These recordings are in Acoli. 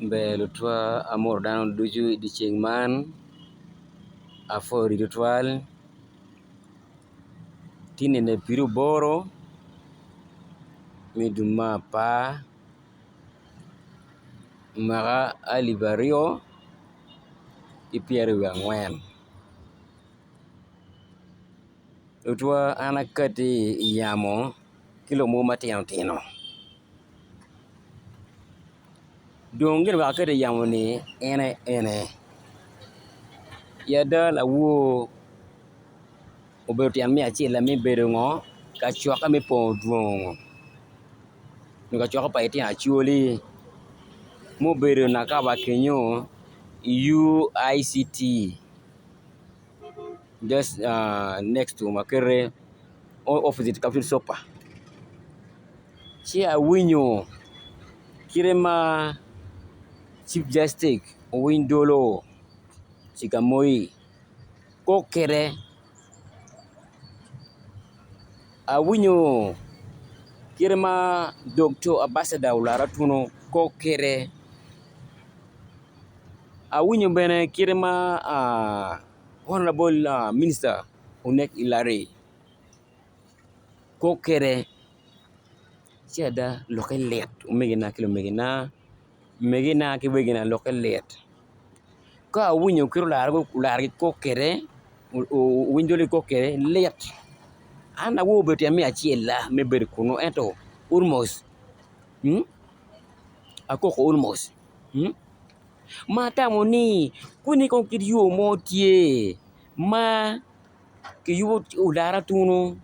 Ber lutwa amoto dano ducu i dye ceng man apwoyo tutwal tye nino pyeraboro me dwe me apar mwaka alip aryo ki pyeraryo wiye angwen tutwa an akati i yamo ki lok mogo matino tino. Dong gin ma aketo i yamo-ni en aye ene i ada lawor obedo tyen me acel me bedo ngo kacokke me pongo dwongo nyo kacokke pa litino acholi mubedo nakaba kenyo i UICT just next to makerere opposite capital super. Ci awinyo kite ma cip jastic owiny dolo cikamoi kok kwede awinyo kite ma dokto ambasada olara otuno kok kwede awinyo bene kite ma honorable minista onek ilari kok kwede. Ci ada lokke lit omegina ki lumegina, megina ki wegina lokke lit ka awinyo kit olara gikok kwede owiny dwol gikok kwede lit an awobi obedo tyen me acel-la me bedo kunu ento almost akoko almost ma atamo ni koni kong kit yo mo tye ma kiyubo olara tunu.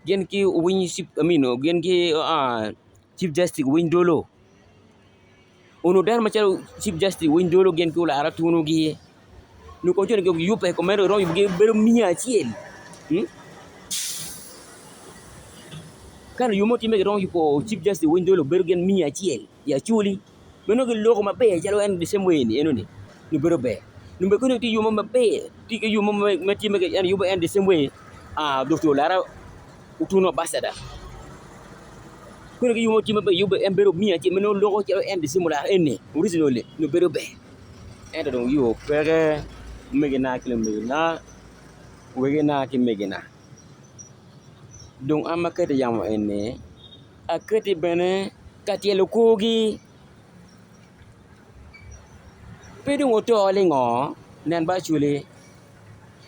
Gin ki owiny cip jastic owiny dolo onongo dano macalo cip jastic owiny dolo gin ki olara tunogi nyo kong joni giyubbe romo yubogi bedo miya acel ka yo mo tye ma giromo yubo cip jastic owiny dolo bedo gin miya acel i acholi. Ma nongo giloko maber calo en the same way enoni nongo bedo ber nongo bene tye yo mo maber tye ki yo mo ma tye ma yubo en the same way Dr. Olara Otuno Ambassador koni ki yo mo tye maber yubo en bedo miya acel ma nongo loko calo en the same Olara eni originally nongo bedo ber ento dong yo peke omegina ki lumegina wegina ki megina dong an ma aketo yamo eni aketi bene ka tyelo korgi pe dong oto lingo nen ba acwali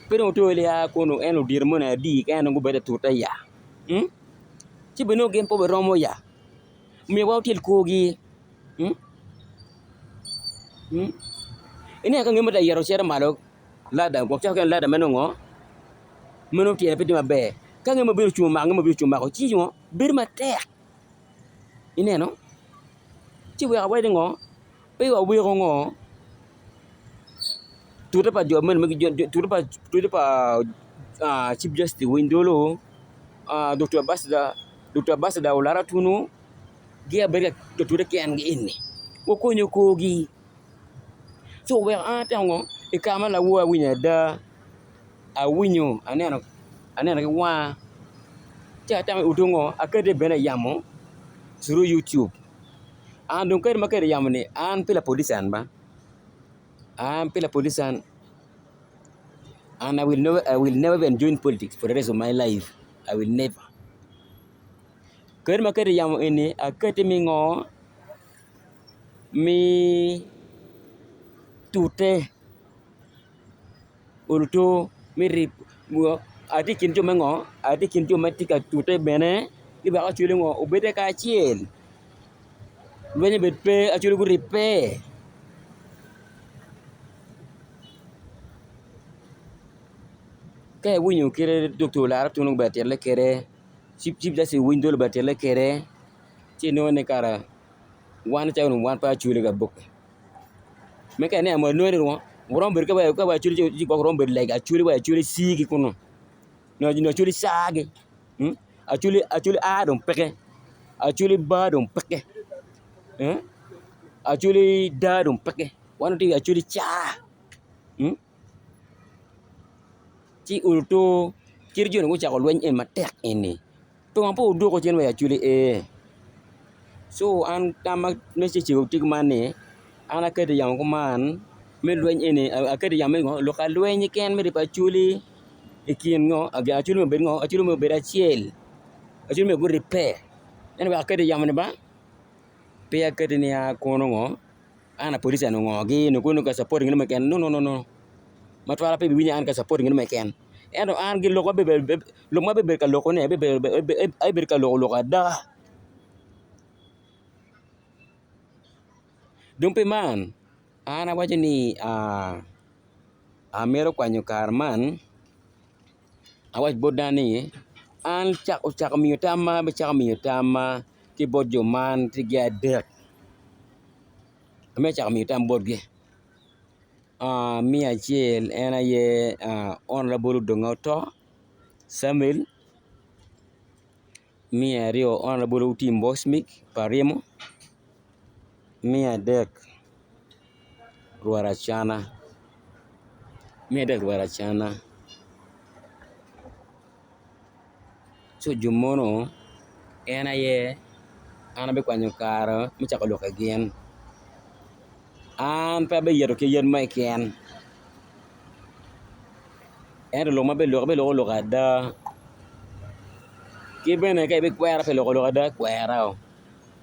pe dong oto lia kunu en odiro moni adi ka en dong gubedo atute ya ci bene nongo gin pe guromo ya myero wa otyel korgi ineno ka ngat mo tye ka yito cito malo lada gwok cawa mukene lada meno ngo meno tyene pe tye maber ka ngat mo obino ocung omako ngat mo obino ocung omako ci ngo bedo matek ineno ci weko awaci ni ngo pe waweko ngo tute pa jo meno tute pa tute pa cip justice winy dolo Dr. Ambassador Olara Otuno gia bedo ka tute kengi eni wakonyo korgi ci oweko an atemo ngo i kare ma lawor awinyo ada awinyo aneno aneno ki wanga ci atamo ni odongo akete bene i yamo through YouTube an dong kadi ma aketo i yamo ni an pe lapolican ba an pe lapolican and I will never, I will never even join politics for the rest of my life I will never kadi ma aketo i yamo eni akete me ngo me tute oluto me ribo atye i kin jo me ngo atye i kin jo ma tye ka tute bene ni wek acwali ngo obed kacel lweny obed pe acwali guribbe. Ka iwinyo kit Dr. Olara Otuno obedo ka tite kwede Chief Justice Owiny Dollo obedo ka tite kwede ci inongo ni kara wan calo wan pe acwali kaboke. Me ka ineno malo ni wuromo bedo ka wa acwali ci gwok romo bedo like acwali wa acwali cii ki kunu nyo acwali caa gi acwali acwali a dong peke acwali ba dong peke acwali da dong peke wan watye ki acwali caa ci oluto kit joni gucako lweny eni matek eni Pingo pe wudwoko cen wa i Acholi ee? Co an tamma me cecego tye kuman ni. An aketo yamo kuman me lweny eni aketo yamo me ngo lok alweny keken me ribo acholi i kin ngo acholi myero obed ngo acholi myero obed acel acholi myero guribbe ento wek aket yamo ni ba pe aketo ni aa kono ngo an apolican ongogi nyo kono ka capot gin mo keken no no no matwal pe ibiwinyo ni an ka capot gin mo keken ento an lok ma abibedo ka lokone abibedo ka loko lok ada. Dong pi man an awaco ni amito kwanyo kare man awac bot dano ni an ocako miyo tamma abicako miyo tamma ki bot jo man tye gin adek amito cako miyo tam botgi me acel en aye honourable Odonga Otto Samuel. Me aryo honourable Otim Bosmic pa Aryemo, me adek Rwot Acana, me adek Rwot Acana co jo mono en aye an abikwanyo kare me cako lok ki gin an pe abiyeto ki yen mo keken Ento lok ma abiloko abiloko lok ada ki bene ka ibikwera pi loko lok ada kwera o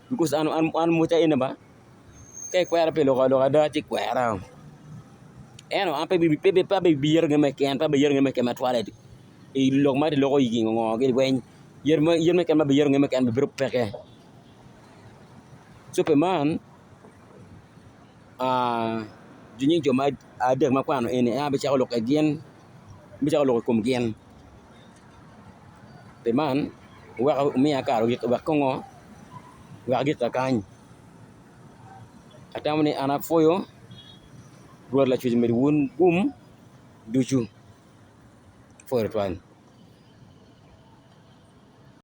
because an mwoca eni ba ka ikwera pi loko lok ada ci kwera o ento an pe abiyero gin mo keken pe abiyero gin mo keken matwal i lok ma kiloko i ngo gini weng yen mo keken ma abiyero gin mo keken bibedo peke co pi man nying jo adek ma akwano eni en aye abicako lok kwedgi abicako lok i kom gin pi man wek omiya kare wek kongo wek agik kakany atamo ni an apwoyo Rwot lacwec omedi wun gum ducu apwoyo tutwal.